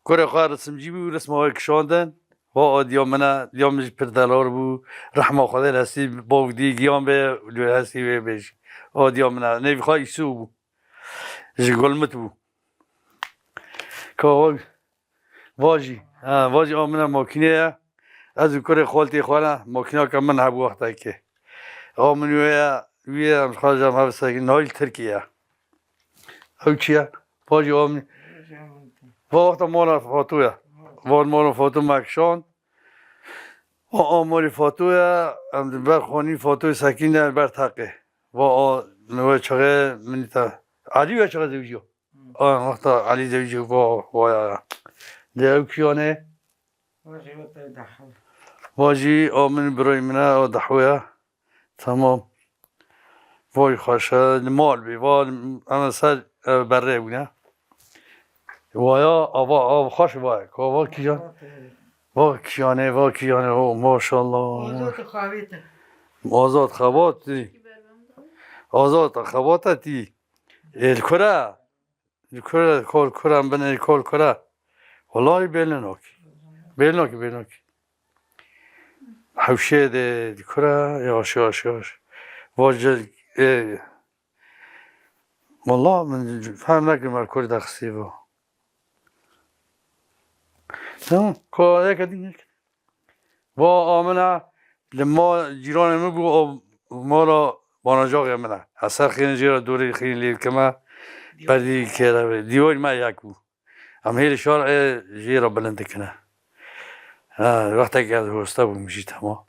Kurê xwe resimcî bû, resma wê kişandin. Va o diya min e, diya min jî pir delal bû. Rehma Xwedê li hestî bav dî giyan be, li hestî wê bê jî. O diya min e, nêvî xwe Îsû bû. Ji Gulmit bû. Ka va, va jî, ha, va jî a min e makîne ye. Ez û kurê xaltê xwe ne, makîneke min hebû wextekê. A min wê ye, wê ye, em xwe jam hevsekî, nayî li Tirkiye ye. Ew çi ye? Pajî wan, va wexta mala Fato ye. Van mala Fato me kişand. A, a malê Fato ye, em di ber xanî Fato sekîne li ber teqê. Va a, min wê çaxê min te. Elî wê çaxê zewjiyo. A, wexta Elî zewjiyo, va, va ya, ya. Lê ew kî yanê? Va jî a min birayê min e, a Dehwe ye. Tamam. Vay xweş e, li mal bî, va em ser, e, berê bûne. Vaya, ava, av xweş va, ka va kîjan? Va kîjanê, va kîjanê, ho, maşallah. Azad xebatê. Azad xebatê. Azad xebatê tî. Ê, li kure? Li kure, kol kure, em bin ê kol kure. Wellahî bêlin okî. Bêlin okî, bêlin okî. Hewşê de li kure, yavaş, yavaş, yavaş. Vace, e, wallah min fehm nekim her kol de xisî bu. Tamam, ko, yeke din yek. Va a min e, li ma cîranê min bû, o mala banacaxê min e. Heser xîn jê re dorê xîn lê dikeme, berdî kêre be. Dîwarê me yek bû. Em hê li şar e jê re bilind dikine. Ha, wextekî ez hoste bûm jî tema.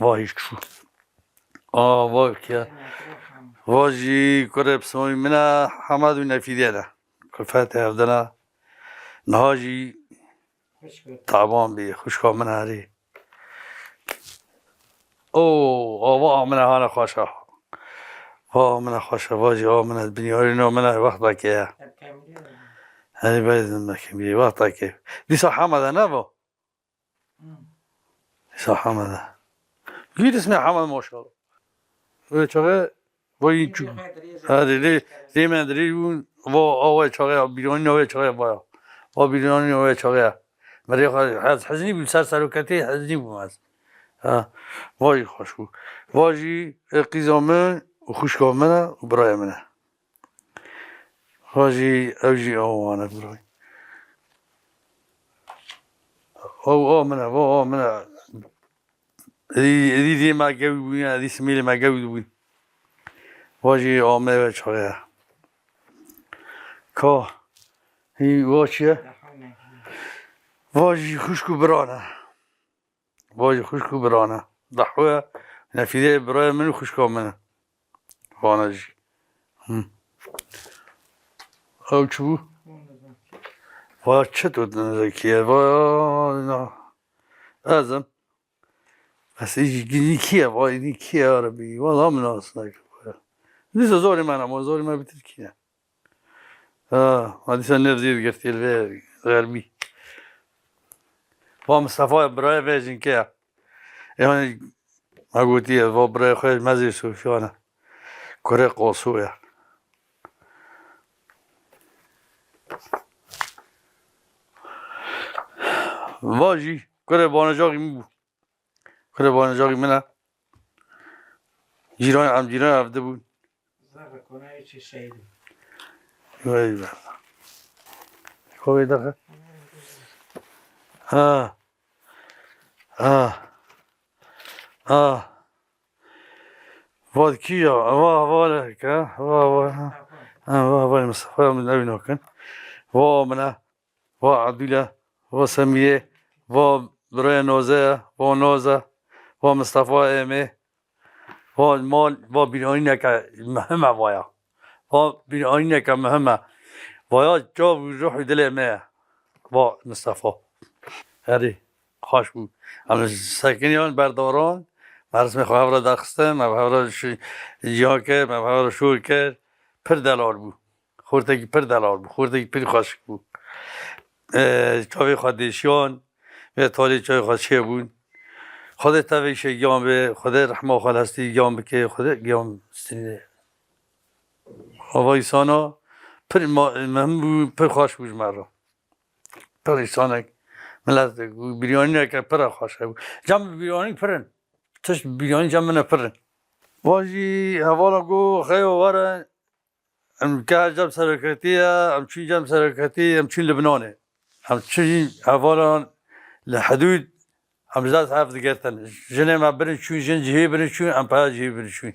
Va hîç çû. A, va ki. Va jî kurê pismamî min e, Hemed û Nefîdê ne. Kulfetê hevdine. Niha jî Taban bî, xwişka min herî. Oo, ava a min e hane xweş e. Va a min e xweş e, va jî a min e, binyarîna min e, wextekê ye. Herî berdin me kemî, wextekê. Dîsa Hemed e ne va? Dîsa Hemed e. Gî rismê Hemed maşallah. Wê çaxê, vay çû. Ha, lê, lê, lê me dirêj bûn, va, a wê çaxê, bîranîna wê çaxê vaya. Va bîranîna wê çaxê. Me rê xwe, ez hezinî bûm, ser seroketê hezinî bûm ez. Ha, va jî xweş bû. Va jî, e, qîza min û xwişka min e û birayê min e. Va jî, ew jî a wan e birayê. Ew a min e, va a min e. Êdî, êdî dê me gewî bûye, êdî simêlê me gewî dibûn. Va jî ame ve çaxê ye. Ka, hî va çi ye? Va jî xwişk û bira ne. Va jî xwişk û bira ne. Dehwe, Nefîdê birayê min û xwişka min e. Vana jî. Hı. Ew çi bû? Va çi tu dinizekî ye? Va, na. Ez im. Bes î jî gidî kî ye? Va îdî kî ye ya Rebî? Wela min nas nake. Dîsa zorê me ne, ma zorê me bi Tirkî ne. Ha, ma dîsa nêv zî girtî li vê xerbî. Va Mistefa birayê vê jinkê ye. Yanî, me gotiye, va birayê xwe ji me zî Sofyan e. Kurê Qasû ye. Va jî kurê banecaxî min bû. Kurê banecaxî min e. Cîran, em cîran evde bûn. Zerre konayê çi şeydi. Vay be. Kovê derxe. Ha. Ha. Ha. Vat kî ya? Eva hevalek e. Eva, eva. Ha, eva hevalê Mistefa ya min ew nakin. Va min e. Va Ebdûle. Va Semiyê. Va birayê Noze ye. Va Noze. Va Mistefa Êmê. Va mal, va bîranîneke muhim e vaya. Va bîranîneke muhim e. Vaya çav û ruh û dilê me ye. Va Mistefa. Herî xweş bû. Em sekiniyan berdaran, me rismê xwe hev re derxistin, me bi hev re şi-, ciya kir, me bi hev re şûr kir. Pir delal bû. Xortekî pir delal bû. Xortekî pir xweşik bû. Ee, çavê xwe dêşiyan, vê talê çavê xwe çêbûn. Xwedê tevê şê giyan bê, Xwedê rehma xwe li hestî giyan bike, Xwedê giyan stînê. Ava îsana pir ma-, mehim bû, pir xweş bû ji me re. Pir îsanek, miletek bû, bîranîneke pir xweş hebû. Cem bîranîn pir in. Tişt bîranîn cem min e pir in. Wan jî hevala got, xeyo were, em ke cem seroketî ye, em çûn cem seroketî, em çûn Libnanê. Em çûn hevalan li hidûd, em ji dest hev digirtin. Jinê me birin çûn, jin cihê birin çûn, em peya cihê birin çûn.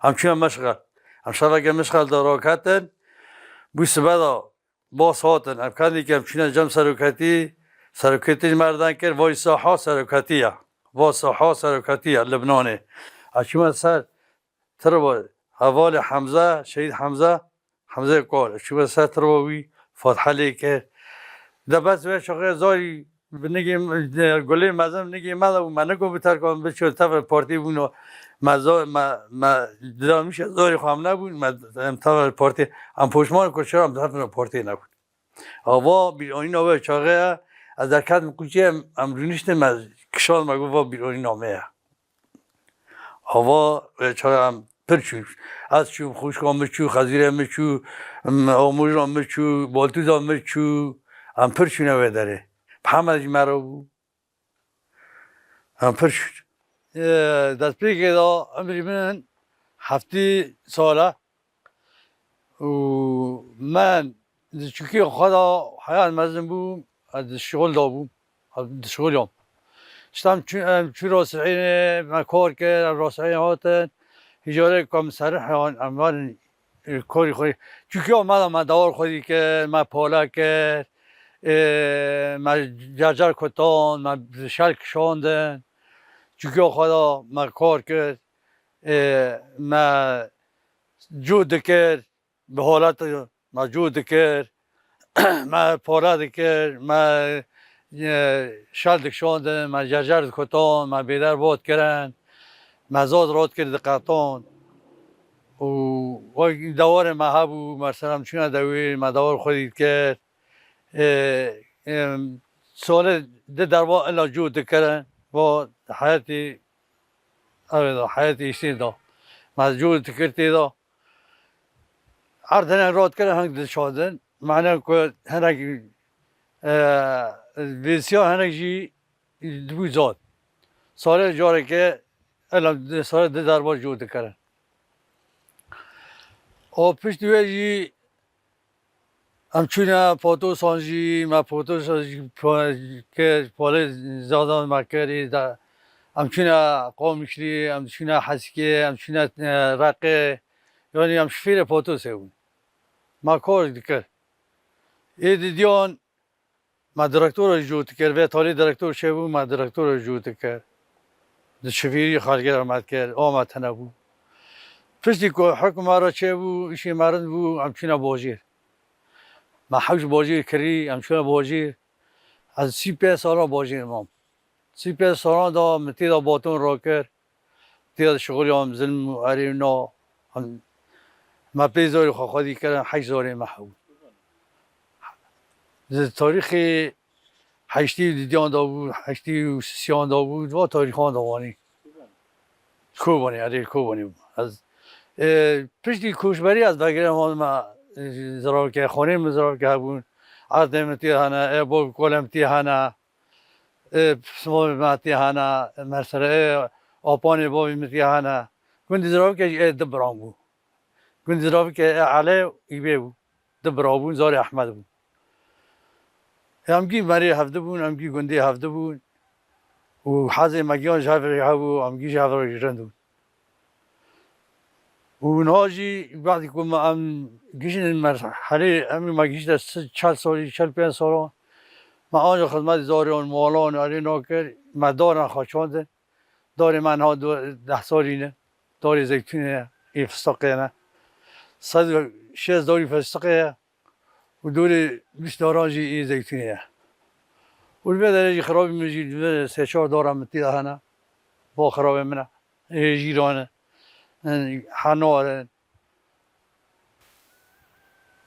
Em çûne meşxel. Em şeveke meşxel de raketin, bû sibe de bas hatin. Em kendî ke em çûne cem seroketî, seroketî ji me re deng kir, vay saha seroketî ye. Va saha seroketî ye Libnanê. Em çûme ser tirba hevalê Hemze, Şehîd Hemze, Hemzê Kol. Çûme ser tirba wî, fatiha lê kir. De bes wê çaxê zarî bi nigê, gulê mezin nigê me de bû, me nigot bi terkan biçin, tevir partî bûn. Me za-, me, me diramişe zarî xwe em nebûn, me, em tevir partî, em poşman ku çira em tevir partî nebûn. Ava bîranîna wê çaxê ye, ez derketim kuçê, em, em rûniştin, me kişand, me got, va bîranîna me ye. Ava wê çaxê em pir çûn. Ez çûm, xwişka min çû, xezîrê min çû, em, amûja min çû, baltûza min çû, em pir çûne wê derê. Bi heme ji me re bû. Em pir şûn. Ê, destpêkê de emrî min heftî sal e û min di çûkê xwe de heya mezin bûm, ez di şixul de bûm, ez di şixul yam. Îşte em çû-, em çû Rosihînê, me kar kir, em Rosihînê hatin, hîjarê ku em serih yan, em werin, ê, karî xwe. Çûkê me de me dawar xwedî kir, me pale kir, ê, me cercer kutan, me şel kişandin. Çûkê xwe de me kar kir, ê, me cû dikir, bi holet me cû dikir, me pale dikir, me, e, şel dikişandin, me cercer dikutan, me bêder bot kirin, me zod rot kir diqetan. Û wek dewarê me hebû, me ser em çûne dewî, me dewar xwedî dikir. Ê, ê, solê di derba illa cû dikirin, bo heyetî, ew ê de, heyetî îştî de. Me cû dikir tê de. Erd hinek rat kirin, hinek dişandin. Mane ku hinek, e, vêsiya hinek jî dibû zad. Salê careke, ela di, salê di derba cû dikirin. O piştî wê jî em çûne patosan jî, me patosan jî pa-, kir, palê zadan me kirî, da, em çûne Qamişlî, em çûne Hesikê, em çûne, e, Reqê. Yanî em şifêrê patosê bûn. Me kar dikir. Ê didiyan me direktora jû dikir, vê talî direktor çêbû, me direktora jû dikir. Di çivîrî xelkê re me dikir, a me tune bû. Piştî ku hukm me re çêbû, îşê me rind bû, em çûne bajêr. Me hewş bajêr kirî, em çûne bajêr. Ez sî pênc salan bajêr mam. Sî pênc salan de min tê de baton rakir. Tê de şixuliyam zilm û erê û na. Em, Me pê zarê xwe xwedî kirin, heşt zarê me hebûn. Di tarîxê heştê û didiyan de bû, heştê û sisiyan de bû, di va tarîxan de wanî. Kobanê, erê, Kobanê bû. Ez, e, piştî koçberî ez vegerim hatime, e, ziravke, xanê min ziravke hebûn. Erdê min tê hene, e, bavê kolê min tê hene, e, pismavê me tê hene, e, mersere, e, apanê bavê min tê hene. Gundî ziravke jî, e, du biran bû. Gundî ziravke, e, Ele û Îbê bû. Du bira bûn, zarê Ehmed bûn. Em gî merê hevdi bûn, em gî gundê hevdi bûn. Û hezê me giyan ji hev re hebû, em gî ji hev re jî rind bûn. Û niha jî, badî ku me, em gihîştin merhelê, em me gihîşte si-, çel salî, çel pênc salan, me anca xizmetê zaran, malan, erê nakir, me daran xwe çandin. Darê me niha du-, deh salî ne. Darê zeytûnê ye, ê fistiqê ne. Sed û şêst darî fistiqê ye. Û dorê bîst daran jî ê zeytûnê ye. Û li vê derê jî xirabî min jî li vê sê çar dara min tê de hene. Va xirabê min e. Ê jîran e. Yanî henar in.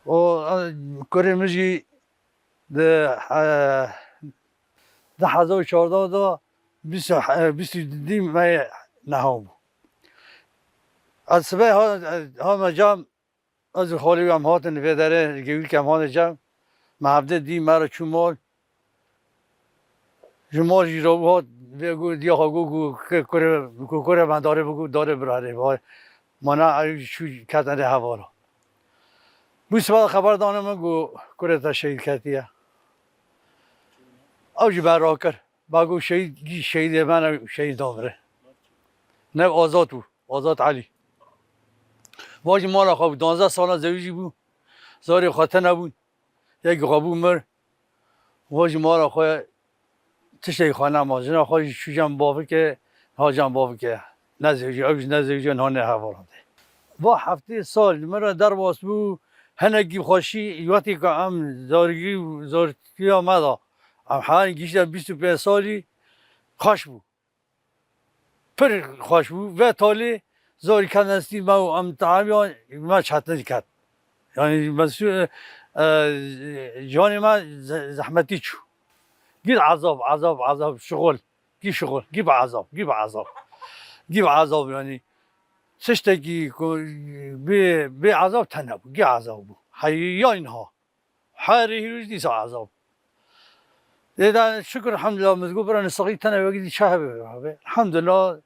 Û, e, kurê min jî di, e, du hezar û çardeh de bîst, e, bîst û dî me neha bû. Ez sibê ha-, e, hame cem, ez û xalê wî em hatin vê derê, li gewîrkê em hatin cem. Me hevdê dî me re çû mal. Ji mal jî rabû hat, vê got, diya xwe got, got, ke kurê, ku kurê me darê bigot, darê birarê. Vay, mana ew jî çû ket ene hevala. Bû sibe xeber dane min, got, kurê te şehîd ketiye. Ew jî me rakir. Me got, şehîd, gî şehîdê me ne, şehîd namire. Nev Azad bû, Azad Elî. Va jî mala xwe bû, duwazdeh sala zewicî bû. Zarê xwe tune bûn. Yekî xwe bû mir. Va jî mala xwe tiştekî xwe nema. Jina xwe jî çû cem bavike, niha cem bavike. Nezewicî, ew jî nezewicî, niha ne hevalan tê. Va heftê sal li min re derbas bû, hinekî xweşî, wextê ku em zargî û zartiya me de, em herin gihîşte bîst û pênc salî, xweş bû. Pir xweş bû. Vê talê zarî ket nestî me û em teamiyan me çetin ket. Yanî me sü-, e, e, ciwanê me ze-, zehmetî çû. Gî ezab, ezab, ezab, şixul. Gî şixul. Gî bi ezab, gî bi ezab. Gî bi ezab yanî. Tiştekî ku bê, bê ezab tene bû. Gî ezab bû. Heyî ya niha. Herî hîrû jî dîsa ezab. Lê de şikir, elhamdulillah, min got, bira, nisexî tene wekî dî çi hebe, hebe. Elhamdulillah,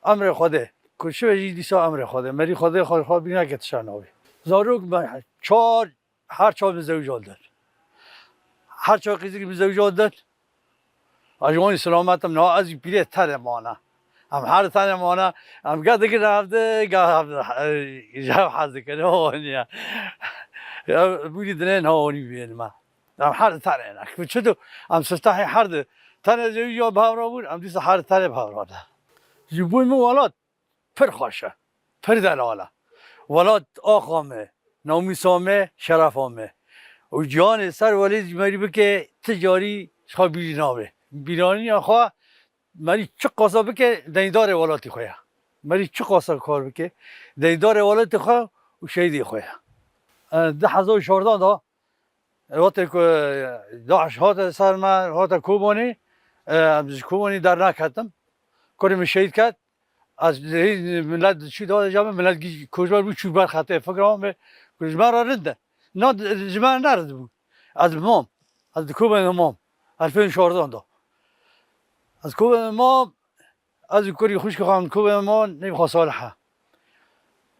emrê Xwedê. Ku çi be jî dîsa emrê Xwedê. Merî Xwedê xwe, xwe bî neke tişa navê. Zarok me çar, her çar min zewca did. Her çar qîzikî min zewca did. Ez ji wan selamet im, niha ez jî pîrê tenê mane. Em her tenê mane, em geh dikin hevdi, geh hevdi, ji hev hez dikin, o niye. Ya, bûrî dinê niha onî bînin me. Em her tenê ne. Ku çi tu, em siftahê her di tenê zewî ya bi hev re bûn, em dîsa her tenê bi hev re ne. Ji bo min welat pir xweş e, pir delal e. Welat axa me, namûsa me, şerefa me. Û cihanê ser welê ji me re bike, ti carî ji xwe bîrî nabe. Bîranîna xwe me re çi qasa bike, deyndarê welatê xwe ye. Me re çi qasa kar bike, deyndarê welatê xwe û şehîdê xwe ye. E, du hezar û çardeh de, wextê ku DAIŞ hate ser me, hate Kobanê, e, em ji Kobanê derneketim. Kurê min şehîd ket. Ez, millet çû da cem, millet gî-, koçber bû, çû ber xetê. Fikra min, ku ji me re rind e. Na, ji me ne rind bû. Ez mam. Ez di Kobanê mam. Elfên û çardeh de. Ez Kobanê mam. Ez û kurî xwişkê xwe em Kobanê mam, nêv xwe Salih e.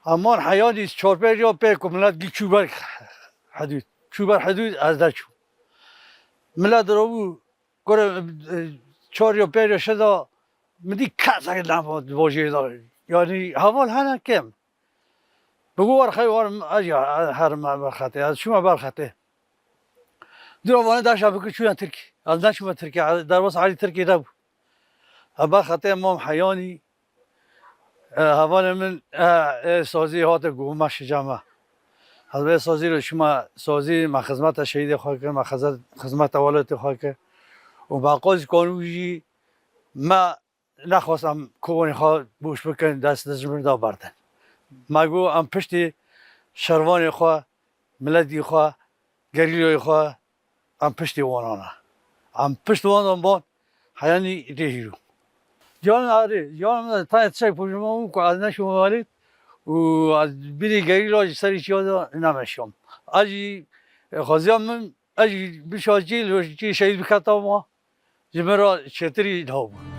Em man heyanî çar pênc ya pê ku millet gî çû ber hidûd. Çû ber hidûd, ez de çû. Millet rabû, kurê, e, çar ya pênc ya şe de min dî kesek nema di bajêrê de. Yanî heval hene kêm. Bi got wer xey wer, ez ya, ez herim ber xetê. Ez çûme ber xetê. Dûra vanê daşa bikir çûne Tirkî. Ez neçûme Tirkî. Ez derbas alî Tirkî nebû. Ez ber xetê mam heyanî. E, hevalê min, e, ê sazî hate ku me şica me. Ez vê sazî re çûme sazî, me xizmeta şehîdê xwe kir, me xizet-, xizmeta welatê xwe kir. Û me qas kanû jî me nexwest em Kobanê xwe boş bikin, dest, dest ji min re berdin. Me got em piştî Şervanê xwe, miletî xwe, gerîlayê xwe, em piştê wan ne. Em pişt wan de ban, heyanî tê hîro. Ciwan erê, ciwan min tayê tiştek pojima bû ku ez neşûm welêt û ez bîrî gerîla ji serî çiya de nemeşiyam. Ez jî, e, xweziyam min, ez jî bişa cî, li cî şehîd biketa ma, ji min re çêtirî daha bû.